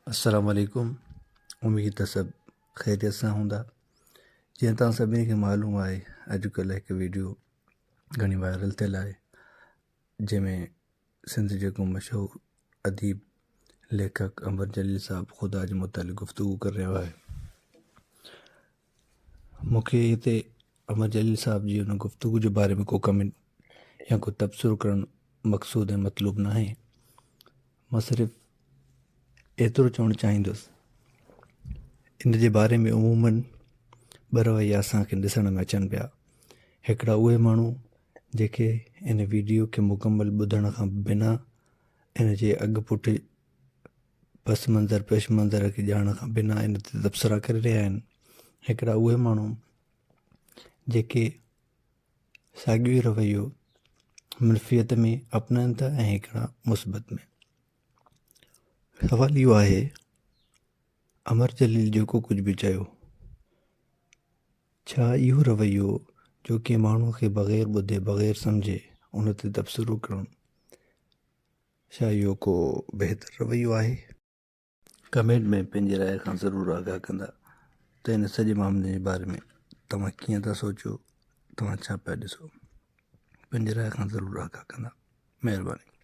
السلام عليڪم اميد ته سڀ خيريت سان هوندا جيئن توهان سڀني کي معلوم آهي اڄڪلهه هڪ ويڊيو گهڻي وائرل ٿيل آهي جنهن ۾ سنڌ جيڪو مشهور اديب ليکڪ امر جليل صاحب خدا جي متعلق گفتگو ڪري رهيو آهي مونکي هتي امر جليل صاحب جي ان گفتگو جي باري ۾ ڪو ڪمينٽ يا ڪو تبصرو ڪرڻ مقصود ۽ مطلوب ناهي مان صرف ايترو چوڻ چاهيندس ان جي باري ۾ عموماً ٻه رويا اسان کي ڏسڻ ۾ اچن پيا هڪڙا اهي ماڻهو جيڪي ان ويڊيو کي مڪمل ٻڌڻ کان بنا ان جي اڳ پٺ پس منظر پيش منظر کي ڄاڻڻ کان بنا ان تي تبصرا ڪري رهيا آهن هڪڙا اهي ماڻهو جيڪي ساڳيو ئي رويو منفيت ۾ اپنائن ٿا ۽ هڪڙا مثبت ۾. سوال اهو آهي امر جليل جيڪو ڪجهه به چيو ڇا اهو رويو جو ڪنهن ماڻهو کي بغير ٻڌي بغير سمجهي ان تي تبصرو ڪرڻ ڇا اهو ڪو بهتر رويو آهي؟ ڪمينٽ ۾ پنهنجي راء کان ضرور آگاهه ڪندا ته ان سڄي معاملي جي باري ۾ توهان ڪيئن ٿا سوچو توهان ڇا پيا ڏسو پنهنجي راء کان ضرور آگاهه ڪندا مهرباني.